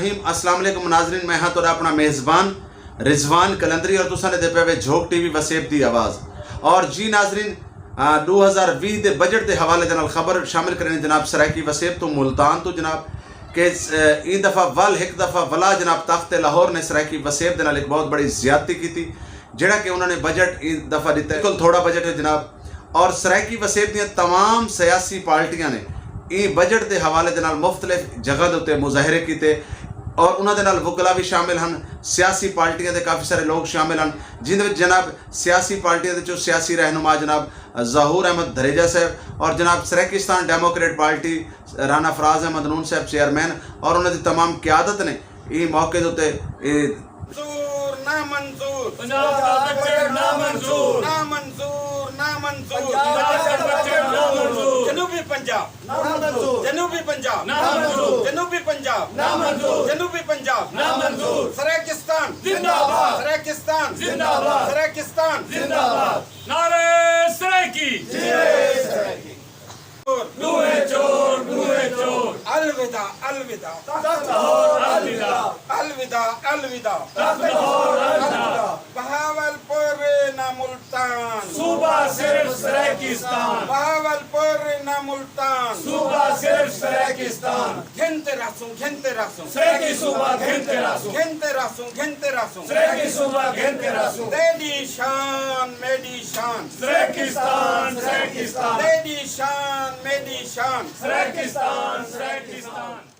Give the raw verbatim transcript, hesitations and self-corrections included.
السلام علیکم ناظرین، میں ہاں تہاݙا اپݨا میزبان رضوان قلندری اور تساں ݙیہدے پئے وے جھوک ٹی وی وسیب دی آواز۔ اور جی ناظرین، آ، ݙو ہزار ویہہ دے بجٹ دے حوالے دے نال خبر شامل کرݨی جناب سرائیکی وسیب توں، ملتان توں جناب، کہ س-، ایں دفعہ ول ہک دفعہ ولا جناب تخت لاہور نے سرائیکی وسیب دے نال ہک بہت بڑی زیادتی کیتی، جیڑھا کہ انہاں نے بجٹ ایں دفعہ ݙتا ہے۔ بالکل تھوڑا بجٹ ہے جناب۔ اور سرائیکی وسیب دیاں تمام سیاسی پارٹیاں نے ایں بجٹ دے حوالے دے نال مختلف جگہ دے اتے مظاہرے کیتے اور انہاں دے نال وکلا وی شامل ہن، سیاسی پارٹیاں دے کافی سارے لوگ شامل ہن، جیندے وچ جناب سیاسی پارٹیاں دے چوں سیاسی رہنما جناب ظہور احمد دھریجہ صاحب اور جناب سرائیکستان ڈیموکریٹ پارٹی رانا فراز احمد نون صاحب چیئرمین اور انہاں دی تمام قیادت نے ایں موقع دے اتے اے منظور، نامنظور۔ پنجاب دا بجٹ نامنظور۔ نامنظور، نامنظور۔ پنجاب دا بجٹ نامنظور۔ جنوبی پنجاب۔ نامنظور۔ جنوبی پنجاب۔ نامنظور۔ جنوبی پنجاب۔ نامنظور۔ جنوبی پنجاب۔ نامنظور۔ سرائیکستان۔ زندہ باد۔ سرائیکستان۔ زندہ باد۔ سرائیکستان۔ زندہ باد۔ نعرہ سرائیکی۔ ݙوہیں چور، ݙوہیں چور۔ الوداع، الوداع۔ تخت لاہور الوداع۔ الوداع، الوداع۔ تخت لاہور الوداع۔ بہاول پور نہ ملتان۔ صوبہ صرف سرائیکستان۔ بہاول پور نہ ملتان۔ صوبہ صرف سرائیکستان۔ گھن تے رہسوں، گھن تے رہسوں۔ سرائیکی صوبہ گھن تے رہسوں۔ گھن تے رہسوں، گھن تے رہسوں۔ سرائیکی صوبہ گھن تے رہسوں۔ تیݙی شان، میݙی شان۔ سرائیکستان، سرائیکستان۔ تیݙی شان، میݙی شان۔ سرائیکستان، سرائیکستان۔